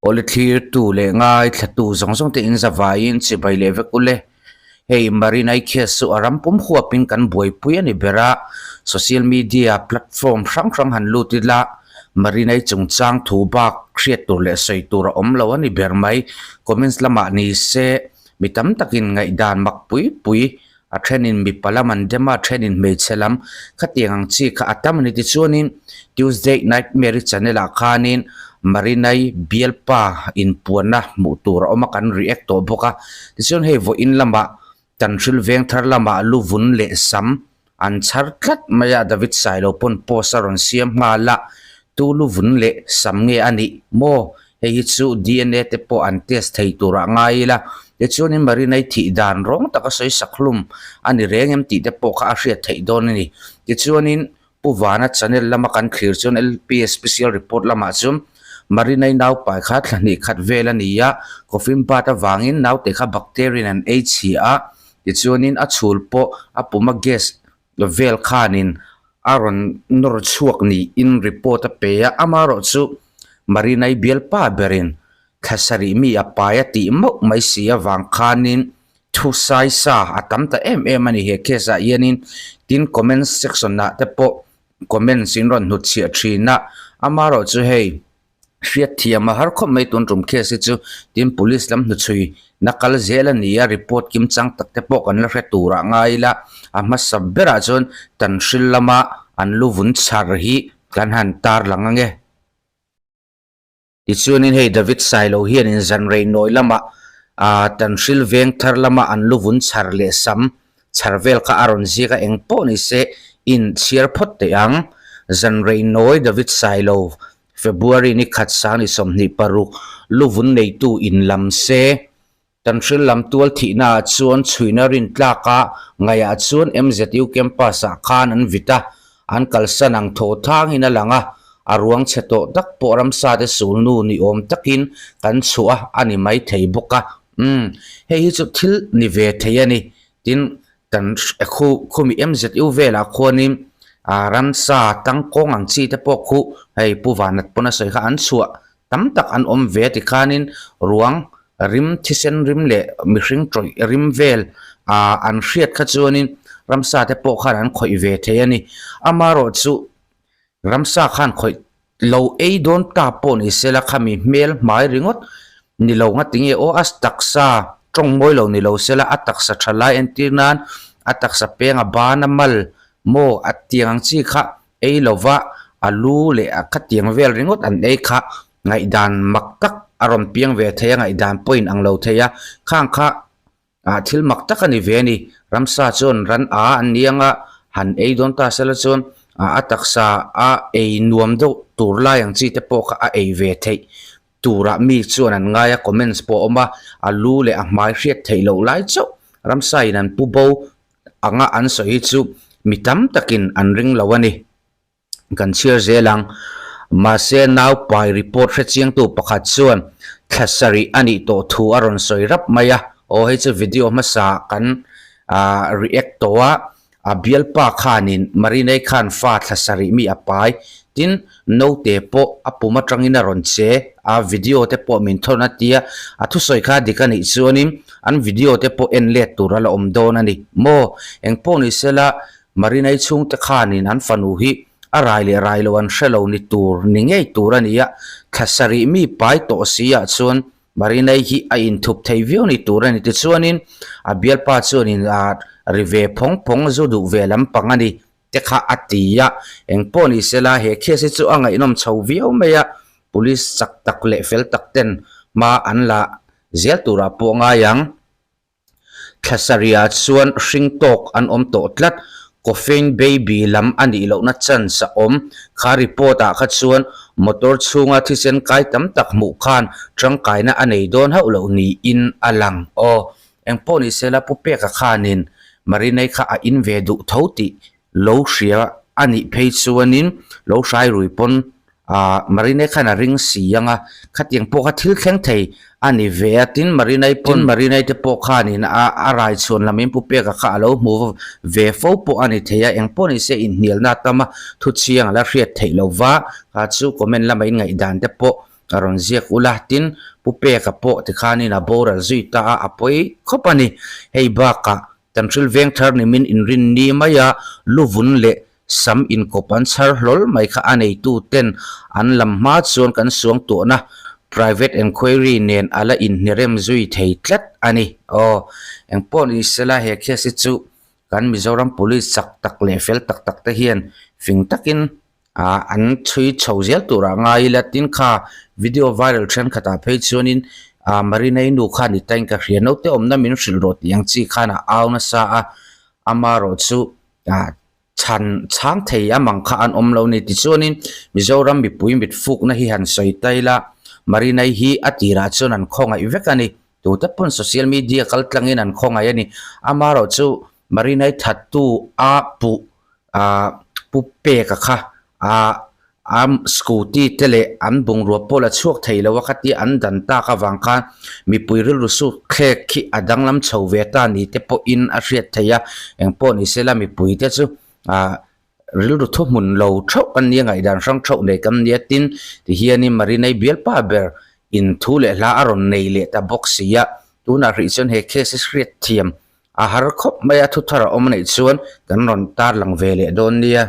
Awle thlirtu leh ngaithlatu zawng zawng te in zavaiin chibai leh vek ule. Hei Marinai case chu a ram pum huapin kan buaipui a ni ber a, social media platform hrang hrang han lut ila Marinai chungchang thu bak hriat tur leh sawi tur a awm lo a ni ber mai. Comments lamah ni se mi tam takin ngaihdan mak pui pui A thenin mipa lam an dem a, a thenin hmeichhe lam. Khatiang ang chi kha a tam a ni. Tichuanin Tuesday Nightmare-i channel ah khanin Marinai bialpa inpuanna hmuh tur a awm a, kan react tawh bawk a. Tichuan hei vawiin lamah Tanhril Vengthar lamah luvun leh sam an chhar tlat mai a, David Sailo pawn post a rawn siam nghal a, tu luvun leh sam nge a nih maw? Hei hi chu DNA te pawh an test thei turah ngai ila, tichuanin Marinai thih dan rawng taka sawi sak hlum a ni reng em tih te pawh kha a hriat theih dawn a ni. Tichuanin Pu Vana channel lama kan thlir chuan LPS special report lamah chuan Marinai naupai kha thla hnih khat vel a ni a, coffin bath avangin naute kha bacteria in an ei chhia a, tichuanin a chhul pawh a puma gas vel khanin a rawn nawr chhuak niin report a pe a, amaherawhchu Marinai bialpa berin thla sarih mi a pai a tih mauh mai si avang khanin thu sai sa a tam ta em em a ni he case ah hianin tin comment section ah te pawh comments in rawn hnutchhiah thin a, amaherawhchu hei. Hriatthiam a har khawp mai tun tum case hi chu tin police lam hnuchhui na kal zel a ni a, report kim chang tak te pawh kan la hre turah ngai ila a hmasa berah chuan Tanhril lama an lu vun chhar hi kan han tar lang ange. Tichuanin hei David Sailo hianin zanrei nawi lamah ah Tanhril veng thar lama an lu vun chhar leh sam Chhar vel kha a rawn ziak a eng pawh ni se in chhiar phawt teh ang. Zanrei nawi David Sailo February ni khat sang ni 26 luvun neitu in lam se. Tanhril lam tual thihna ah chuan chhuina rin tlak a ngaih ah chuan MZU campus ah khan an vit a, an kalsan ang thaw thangin a lang a, a ruang chhe tawh tak pawh ramsa te sulnu ni awm takin kan chhuah a ni mai thei bawk a. Umm, hei hi chu thil ni ve thei a ni. Tin, kan khu khumi MZU velah khuanin ah ramsa tangkawng ang chi te pawh khu hei Pu Vanat pawn a sawi kha an chhuah tam tak an awm ve tikhanin ruang rim thisen rim leh mihring tawih rim vel ah an hriat kha chuanin ramsa te pawh khan an khawih ve thei a ni. Amaherawhchu Ramsa khan khawih lo ei dawn ta pawh ni sela khami hmel hmai ringawt ni lo nga tinge aw a taksa tawng mawi lo ni lo sela a taksa tha lai entir nan a taksa peng a ban a mal maw a tiang ang chi kha ei lova a lu leh a khatiang vel ringawt an ei kha ngaihdan mak tak a rawn piang ve thei a ngaihdan pawh in ang lo thei a khang kha Ah thil mak tak a ni ve a ni. Ramsa chuan ran a an ni ang a, han ei dawn ta sela chuan a taksa a ei nuam deuh tur lai ang chi te pawh kha a ei ve theih turah mi chuan an ngai a, comments pawh a awm a, a lu leh a hmai hriat theih loh lai chauh ramsa in an pu bo anga an sawi hi chu mi tam takin an ring lo a ni. Kan chhiar zel ang. Mahse, naupai report hrechiangtu pakhat chuan thla sarih a nih tawh thu a rawn sawi rap mai a. Aw hei chu video hmasa kan react tawh a, a bialpa khanin Marinai khan fa thla sarih mi a pai. Tin, note pawh a pum atangin a rawn che a, video te pawh min thawn a tia, a thusawi kha dik a nih chuanin an video te pawh en let tur a la awm dawn a ni maw? Engpawh ni sela Marinai chhungte khanin an fanu hi a rai leh rai lo an hre lo ni tur ni ngei tur a ni a, thla sarih mi pai tawh si ah chuan Marinai hi a inthup thei viau ni tur a ni. Tichuanin a bialpa chuanin a ri ve phawng phawng zu duh ve lampang a ni te kha a ti a, engpawh ni sela he case hi chu a ngaihnawm chho viau mai a, police chak tak leh fel tak ten hma an la zel turah pawh ngai ang. Thla sarihah chuan hring tawk an awm tawh tlat. Coffin baby lam a nih lohna chance a awm. Kha report ah kha chuan motor chhunga thisen kai tam tak hmuh khan tangkaina a nei dawn hauh loh niin a lang. Aw, engpawh ni sela Pu Peka khanin Marinai kha a in ve duh tho tih lo hria a nih phei chuanin lo hrai rui pawn ah Marinai khan a ring si ang a, khatiang pawh kha thil thleng thei a ni ve a, tin Marinai pawn Marinai te pawh khanin a a rai chhuan lamin Pu Peka kha a lo hmu ve fo pawh a ni thei a, eng pawh ni se inhnialna tama thu chiang a la hriat theih lo va, kha chu comment lama inngaihdan te pawh. A rawn ziak ula, tin Pu Peka pawh tikhanin a boral zui ta a, a pawi khawp a ni. Hei bakah Tanhril Vengthar nimin inrin ni maia luvun leh sam inkawp an chhar hlawl mai kha a neitu ten an lam hma chuan kan suang tuahna private enquiry nen a la inhnirem zui thei tlat a ni. Aw, engpawh ni sela he case hi chu kan Mizoram Police chak tak leh fel tak tak te hian fing takin ah an chhui chho zel turah ngai ila tin kha video viral thenkhatah phei chuanin ah Marina-i nu khan i tain ka hria naute awmna min hrilh rawh tih ang chi khan a au nasa a amarawh chu ah chhan chhang thei a mang kha an awm lo ni tichuanin Mizoram mipui mit fukna hi han sawi ta ila Marina-i hi a tirah chuan an khawngaih vek a ni tute pawn social media kal tlangin an khawngaih a ni amarawh chu Marina-i thattu a puh ah pu peka kha ah a scooty te leh an bungrua pawh la chhuak thei lo a khatia an dan tak avang khan mipui rilru sut thlek khi a danglam chho ve ta ni te pawhin a hriat theih a engpawh ni sela mipui te chu ah rilru thuhmun lo theuh kan nia ngaihdan hrang theuh nei kan nia tin tihianin Marinai bialpa ber in thu leh hla a rawn nei leh ta bawk si a tunah hrih chuan he case hi hriat thiam A har khawp mai a, thuthar a awm anih chuan kan rawn tar lang ve leh dawn nia.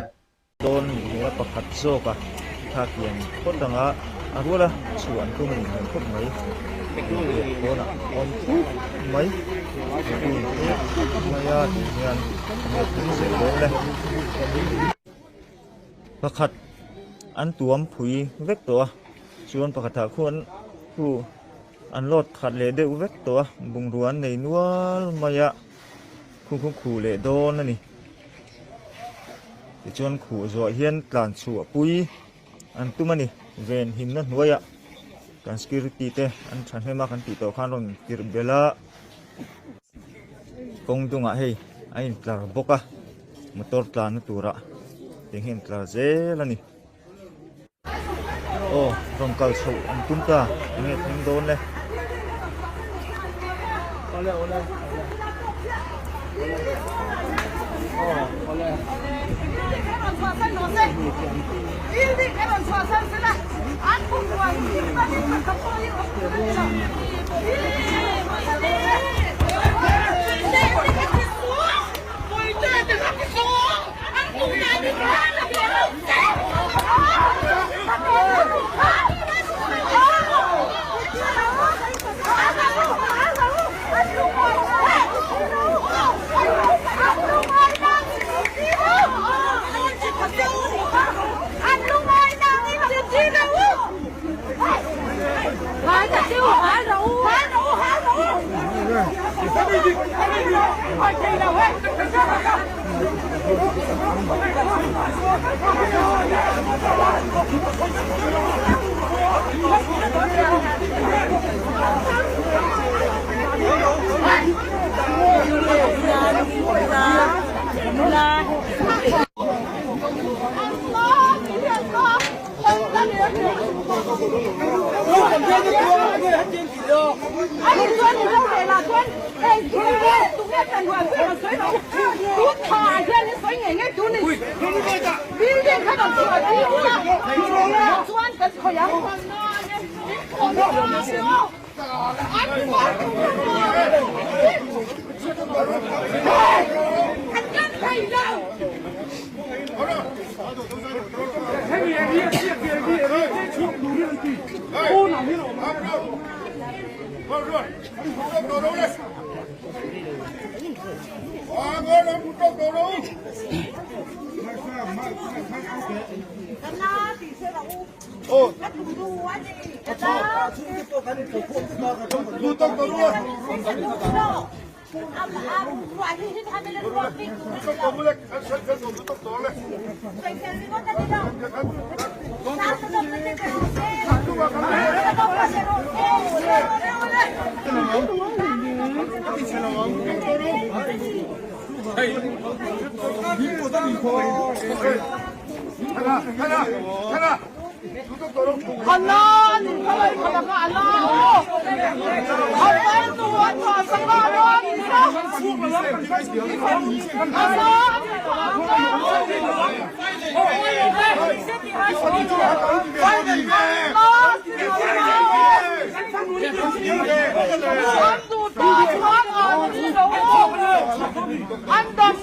Dawn nih hmel a pakhat zawk a, thlak lian phawt anga a rual a, chhuah an tum a nih hmel khawp mai. Leh pawnah a awm thup mai, mipui in thup mai a tih hian enge thil zel dawn le. Pakhat an tuam phui vek tawh a, chuan pakhatah khuan khu An load khat leh deuh vek tawh a, bungrua an nei nual mai a, khu khu khuh leh dawn a ni. Tichuan khuh zuah hian tlan chhuah pui an tum a ni, ven himna hnuaiah kan security te an thahnem a kan tih tawh khan rawn tirh belh a, kawng dungah hei a intlar bawk a, motor tlanna turah tiang hi a intlar zel a ni. Aw rawn kal chhoh an tum ta enge thleng dawn le.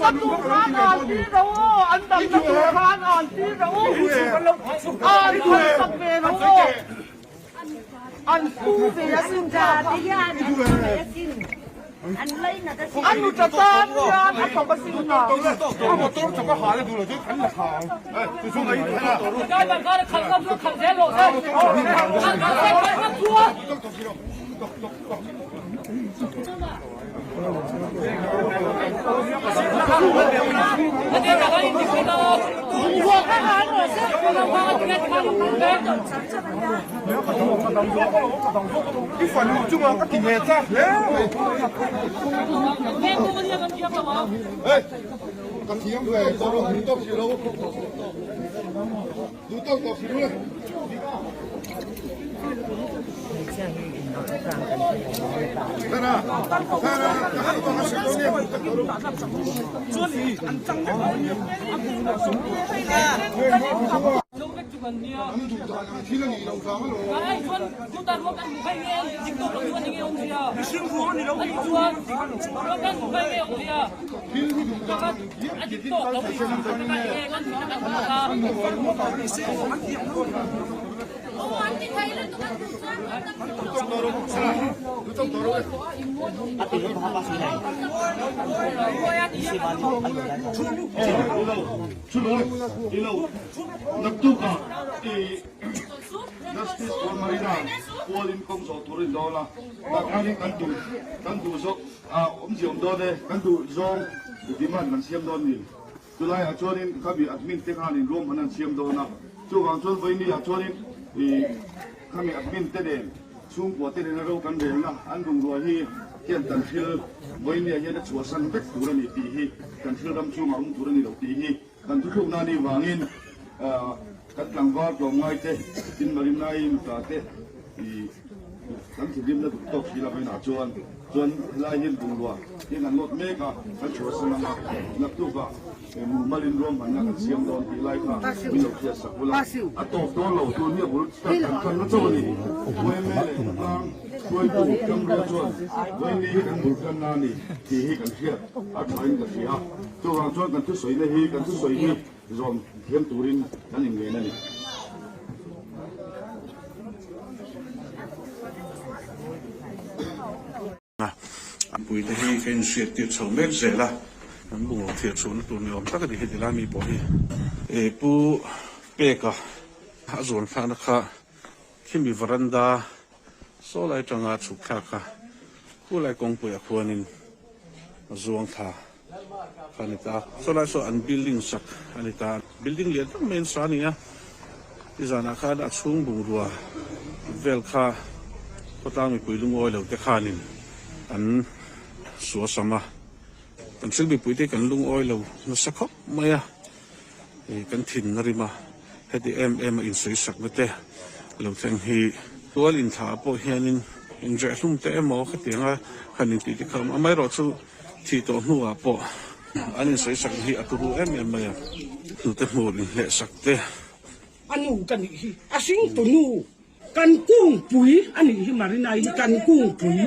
damna tur khan an tir ro aw, an damna tur khan an tir ro u, an phalsak ve ro aw, an pu ve a sin kha kha. A nuta tan hian a thawk a sin hna. Chulaiah chuanin khami admin te khanin ruahman an siam dawn a, chuvang chuan vawinia chuanin ih khami admin te nen chhungkua te nena ro kan relna an bungrua hi hian kan thil vawinia hian a chhuahsan vek tur a ni tih hi kan thil ram chhungah awm tur a ni lo tih hi kan thuthlukna a nih vangin kan tlangval tlawmngai te tin Marinai nuta te ih Kan thinrimna duh tawk si lovin ah chuan chuan helai hian bungrua hian an lawt mek a, kan chhuahsan ang a, naktukah mumalin ruahmanna kan siam dawn tih lai kha min lo hriat sak bul a, a tawp dawn lo tun hi a bul start kan tan na chauh a ni. Uaime leh Khawtlang hruaitu Chamria chuan Vaini hi kan bul tan na a ni tih hi kan hriat a thain ka hria a, chuvang chuan kan thusawina hi kan thusawi hi zawm thiam turin kan inngen a ni. A puite hi ka inhriat tir chho mek zel a, an bungraw thiah chhuahna tur ni awm tak a ni heti lai mi pawh hi. E pu Peka a zuan thlakna kha khimi varanda saw lai atanga chhuk thlak kha khulai kawngpuiah khuanin a zuang thla kha a ni ta. Saw lai saw an building sak a ni ta. Building lian tak mai an sa a ni a, nizanah khan a chhung bungrua vel kha khawtlang mipui lungawi lo te khanin an suasam a, kan thil mipui te kan lungawi lo nasa khawp mai a. Kan thin a rim a, heti em em a insawi sakna te lo thleng hi tual inthlah ah pawh hianin inreh hlum te emaw khatianga han intih te kha a awm a, amaherawhchu thih tawh hnuah pawh an insawi sakna hi a turu em em mai a, hnute hmur inhleh sak te. A nu ka nih hi, a hringtu nu kan kungpui a nih hi Marinai hi kan kungpui.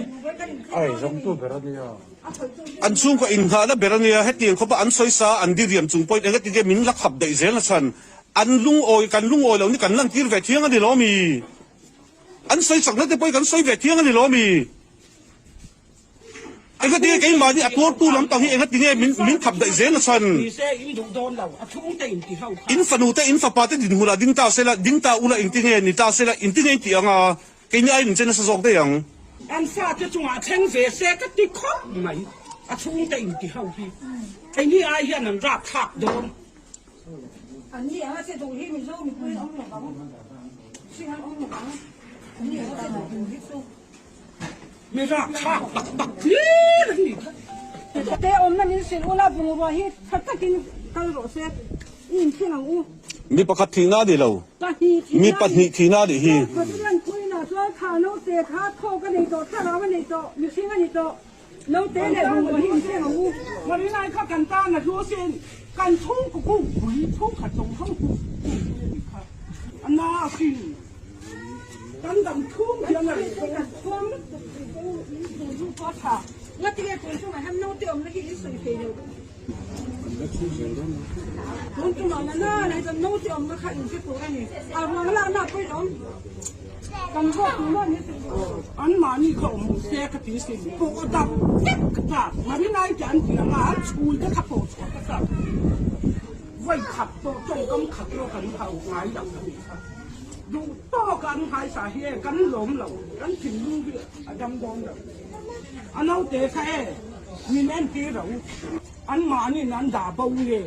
An chhungkaw inngahna ber a nia, hetiang khawpa an sawi sa an diriam chung pawhin engati nge min la khap daih zel na chhan an lungawi kan lungawi lo ni kan lantir ve thiang a ni lo mi? An sawi chakna te pawhin kan sawi ve thiang a ni lo mi? Engati nge keimahni a tuartu lampang hi engati nge min min khap daih zel na chhan? In fanu te in fapa te dinhmunah ding ta sela, ding ta ula engti nge ni ta sela, engti nge in tih ang a, keini aiin in che nasa zawk daih ang. An fate chungah thleng ve se ka ti khawp mai, a chhungte in ti ho hi keini ai hian an rapthlak dawn. An ni anga che duh hi Mizo mipui an awm lo vang, hring an awm lo vang, an ni anga che duh duh hi chu. Mi rakthlak tak tak hlir an ni kha. Te awmna min hrilh ula bungrua hi tha takin kal rawh se i inthleng ang u. Mi pakhat thihna a ni lo, mi pahnih thihna a nih hi. Pathian puiinah chuan kha naute kha thawk a nei tawh, thlarau a nei tawh, mihring a ni tawh. Naute leh bungrua hi inthleng ang u. Marinai kha kan tan a hlu asin, kan chhungkaw kungpui chhungkhat zawng zawng kungpui a nih kha. A na asin. Kan dam thung hian a reh tawh a. Chuang lutuk tih pawh in tun chu pawh a tha. Ngatinge tun chungah hian naute awmna hi in sawi thei lo. Tun tumah na na na hi chuan naute awmna kha in hre tur a ni. A ruang lakna pawh in awm. Kan ruak tur maw ni an mahni kha awm se ka ti sin. Pawh dap vek ka chak. Marinai te an ti ang a, an chhul te kha pawh chhuah ka chak. Vawi khat pawh tawngkam khat pawh kan hau ngai lo a nih kha. Duh tawk a an nghaisa hi e kan lawm lo, kan thinlung hi a dam dawn lo. A naute kha e min entir ro, an mahniin an dah bo nge?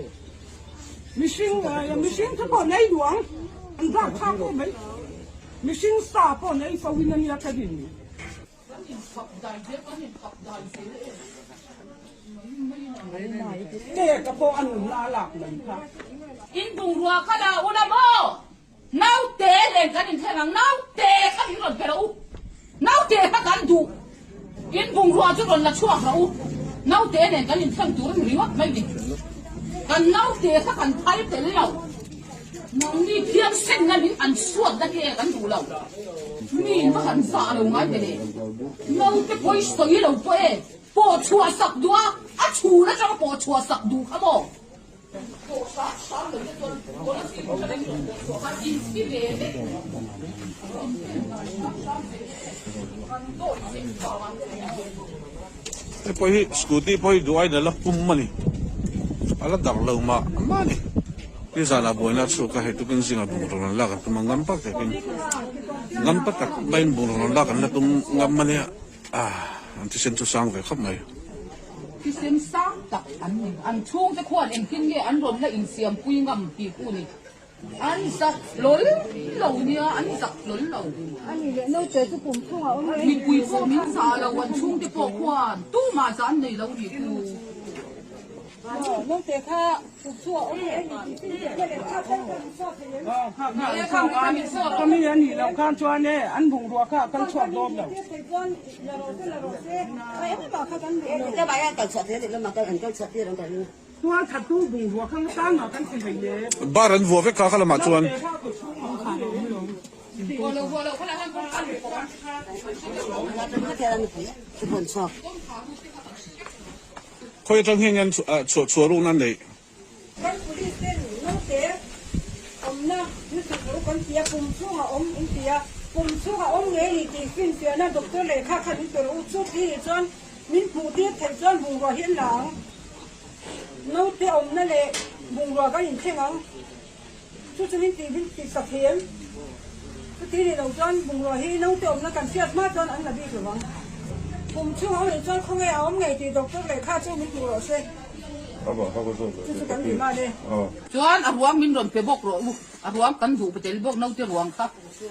Mihring mihring te pawh nei duh ang, an rak thlak pawh mai. Mihring sa pawh nei fo in a nia ka rin. Kan inkhap dai zel, kan inkhap dai zel e. Teka pawh a nunna a lak mai kha. In bungrua kha la ula maw? Naute nen kan inthleng ang, naute kha min rawn pe rawh u. Naute kha kan duh. In bungrua chu rawn la chhuak rawh u. Naute nen kan inthleng tur a ni ringawt mai ni. Kan naute kha kan phal tel lo. Nangni phiangsenna min an suatna te kan duh lo. Mi in va han zah lo ngai ve le. Naute pawi sawi lo pawh e, pawh chhuah sak duh a, a chhun atanga pawh chhuah sak duh kha maw? Pawh hram hram lo te chuan policy in tha in rawn pawh chhuah khan in thi ve vek in en dan hram hram ve vek e, kan dawi zet vang a. Hei pawh hi scooty pawh hi duh aiin a la pum a ni, a la darh lo mah mah a ni. Nizanah buaina a chhuak a, hei tukin zingah bungraw rawn lak an tum a, ngam takin ngam tak maiin bungraw rawn lak an la tum ngam a nia, ah an thisen chu sang ve khawp mai. Thisen sang tak an ni, an chhungte khuan engtin nge an rawn la insiampui ngam tih pawh ni. An zak hlawl lo nia, an zak hlawl lo. Ani leh naute chu kum chhungah awm reng. Mipui pawh min zah lo, an chhungte pawh khuan tumah zah an nei lo nih chu. Naute kha kum chhungah awm reng ni tih chu leh kha kal kan chhuak thei em? Ka mi a nih loh khan chuan e an bungrua kha a kal chhuak dawn lo. Tual thattu bungrua kha nga tan mah kan ti hlei le. Bar an vuah vek kha kha lamah chuan. Khawi atang hian an chhuah chhuah rukna an neih. Kan police ten naute awmna lutuk lo kan ti a, pum chhungah awm in ti a, pum chhungah awm ngei ni tih finfiahna doctor lehkha khan in pe rawh u, chu ti nih chuan min hmuh tir theih chuan bungrua hi an la ang. Naute awmna leh bungrua kan inthleng ang, chu chu min tih min tih sak thei em? Chuti nih loh chuan bungrua hi naute awmna kan hriat hma chuan an la bik lo ang. Kum chhung a awm leh chuan khawnge a awm ngei tih doctor lehkha chu min hmuh rawh se. Chu chu kan ti hman e. Chuan a ruang min rawn pe bawk rawh u, a ruang kan duh pe tel bawk naute ruang kha.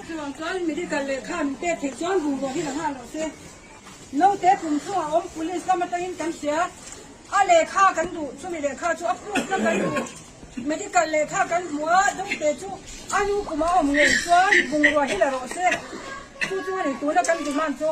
Chuvang chuan medical lehkha min pek theih chuan bungrua hi la nghal rawh se. Naute kum chhungah awm police lam atangin kan hria. A lehkha kan duh, chumi lehkha chu a proof na kan duh. Medical lehkha kan hmu a, naute chu a nu kum a awm ngei chuan bungrua hi la rawh se. Chu chu a ni tuna kan demand chu.